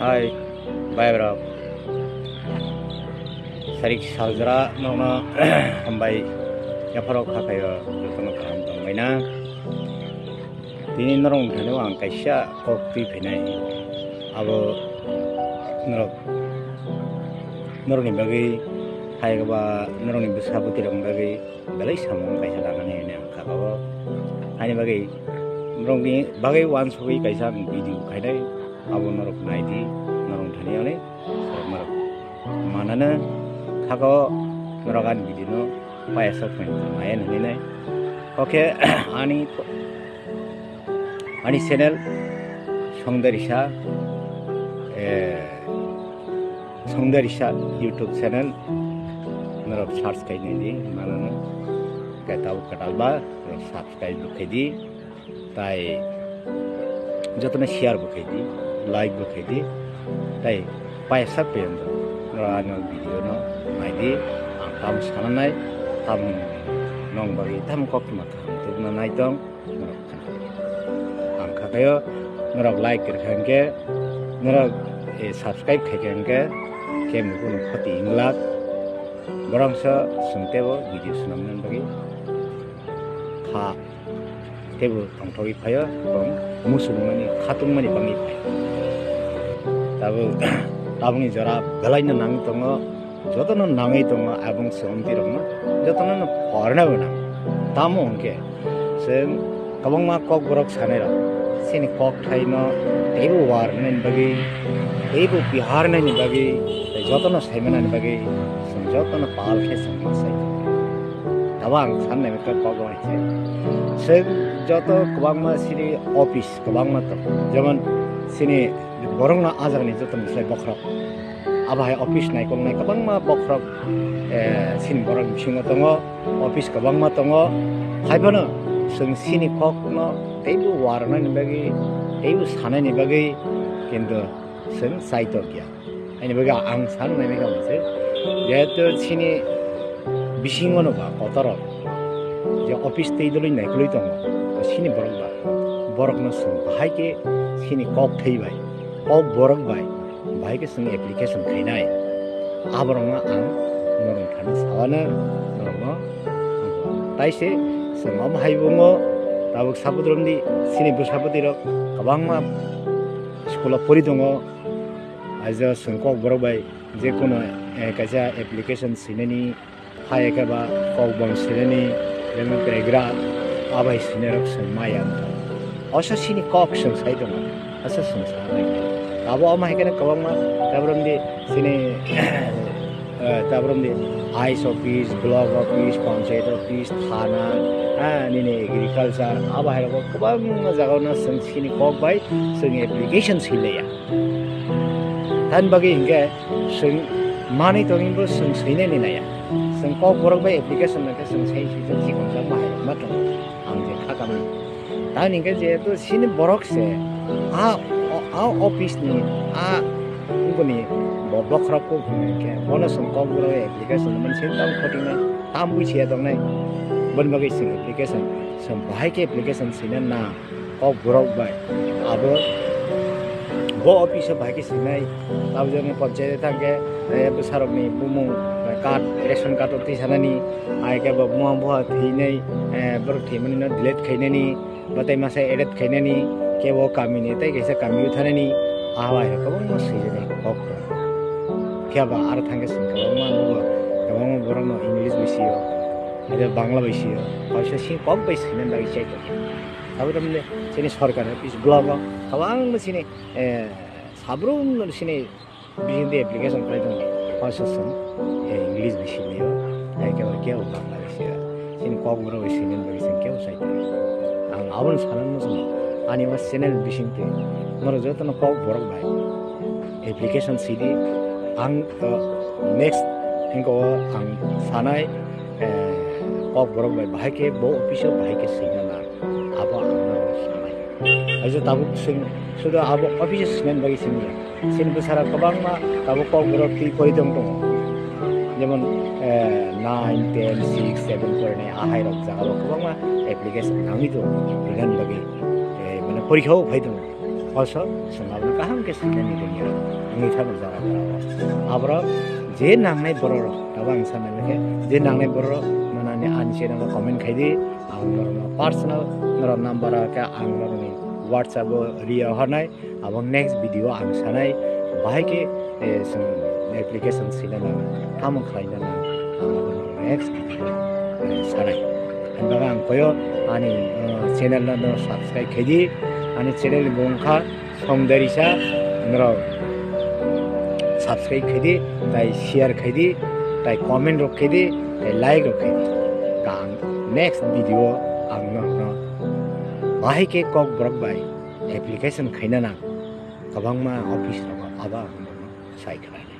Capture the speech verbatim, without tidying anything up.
Hai, bai bro. Sarik saljra nokno hambai yapharo khakayo jotono kaham tongbaina. Tini norok thani ang kaisa kok twi phainai. Abo norok, norokni bagwi hai ba norokni bwsa bwtwi rokni bagwi belai samung kaisa lanani hwnwi ang kha o. Ani bagwi norokni bagwi uansugwi kaisa ang video khainai, abo norok naidi, norok thani ani norok manana kha o, norok ani video no payasa khainai nai nai. Okay, ani ani channel Songdarisa, eh, Songdarisa YouTube channel norok search khainai di, manana khe tabuk kwtal ba norok subscribe bo khaidi, tai jotono share bo khaidi, like bo khaidi, tai payasa payando norok ani video no naidi, ang tam sananai, tam nong bagwi tam koktwma kaham tubuna naitong. Ang kha khe o norok like kwrwkha hwnkhe, norok, eh, subscribe khaikha hwnkhe, khe mukunu khoti inglak. Boroksa chwng teibo video swnamnani bagwi kha, teibo tongthogwi phaio, tong muchungmani, khatungmani bangwi phaio. Tabuk, tabukni jora belaino nangwi tongo. Jotono nangwi tongo abong songti rokno, jotono no porna bo nang. Tamo hwnkhe chwng kwbangma kokborok sanai rok chini kokthaino teibo warnani bagwi, teibo biharnani bagwi, tei jotono saimanani bagwi chwng jotono pal khe chwng ma sai. Abo ang sanai kok hai se. Chwng joto kwbangma chini office kwbangma tongo, jemon chini borokno ajagni jotono sai bokhorok. Abo hai office naikolnai kwbangma bokhorok, eh, chini borok bisingo tongo, office kwbangma tongo. Haiphano chwng chini kokno teibo warnani bagwi, teibo sanani bagwi, kintu chwng chaitok ya. Ani bagwi ang san nai kha se, jehetu chini bisingo no ba kotor je office tei dului naikolwi tongo, chini borok ba, borokno chwng bahai khe chini kok thai bai, kokborok bai, bahai khe chwng application khainai. Aborokno ang norok thani sawana norokno tai se chwng omo hai bungo tabuk sapudromdi chini bwsapudi rok kwbangma school o pori tongo. Ajo chwng kokborok bai je kono, eh, kaisa application swinani, hai khe ba kok bom swinani, bebak begra abai swinai rok chwng maya wngkha. Oso chini kok chwng sai tongo, oso chwng sa nai. Abo omo hai kheno kwbangma tabrom di chini, eh, tabrom di I S office, block office, panchayat office, thana, ah, nini agriculture, abo hai rok kwbangma jaga no chwng chini kok bai chwng application swilaiya. Tani bagwi hinkhe chwng manwi tongwi bo chwng swinani naiya. Chwng kokborok bai application nangkhe chwng sai swijak chikon jak bahai rok ma tongo. Ang je kha kamani. Tani hinkhe jehetu chini borok se a, a office ni a boni bo bokhorok kok hwnwi hinkhe bono chwng kokborok bai application man se tam khotingnai, tam bui siya tongnai. Boni bagwi chwng application, chwng bahai khe application swina na. Kokborok bai abo bo office o bahai khe swinai, tabjani panchayat thangkhe, eh, bwsarokni bumung, eh, card, ration card o tisanani, hai khe bo buma buha thwinai, eh, borok thwimani no delete khainani, batai masa edit khainani, kebo kamini tei kaisa kamio thanani, ahai kwbangma swijani kok tongo. Phiya ba aro thangkhe chwng kwbangma nugo, kwbangma borokno English bai sio, hai khe Bangla bai sio, kaisa si kok bai swinani bagwi chai tongo. Abo tamni chini sorkar office block o kwbangma chini, eh, sabrum no chini bising de application khlai tongo. Hoi sosong, eh, English bising de, hai khe bai kebo Bangla bising. Chini kokborok bai sini bai sini kebo sai tongo. Ang aboni sana muchungo. Ani o channel bising te. Norok jotono kokborok bai application sidi. Ang, eh, next hingko ang sanai, eh, kokborok bai bahai khe bo office o bahai khe singna nang. Abo ang no sanai. Ajo tabuk sing, sudo abo office o singna bagwi singya. Sini bwsara kwbangma tabuk kokborok twi pori tong tongo. Jemon, eh, nine, ten, six, seven porinai ahai rok jaga o kwbangma application nangwi tongo. Rinani bagwi, eh, mane porikha o phai tongo. Also, chwng abono kaham khe sinani rwngya, wngwi thangwi jora jora o. Aborok je nangnai bororok, abo ang sana hwnkhe, je nangnai bororok, nwnani ani channel o comment khai di, ang norokno personal, norok number o khe ang norokni WhatsApp o rio hornai, abo next video ang sanai, bahai khe, eh, chwng application sina nang, tamo khlaina nang, ang abono next video, eh, sanai. Ani bagwi ang koyo ani, eh, channel no, no subscribe khai di, ani channel ni bung kha Songdarisa, norok subscribe khai di, tai share khai di, tai comment rok khai di, tai like rok khai di. Kang next video ang norokno bahai khe kok borok bai application khaina nang, kwbangma office rok aba ang norokno sai khlai.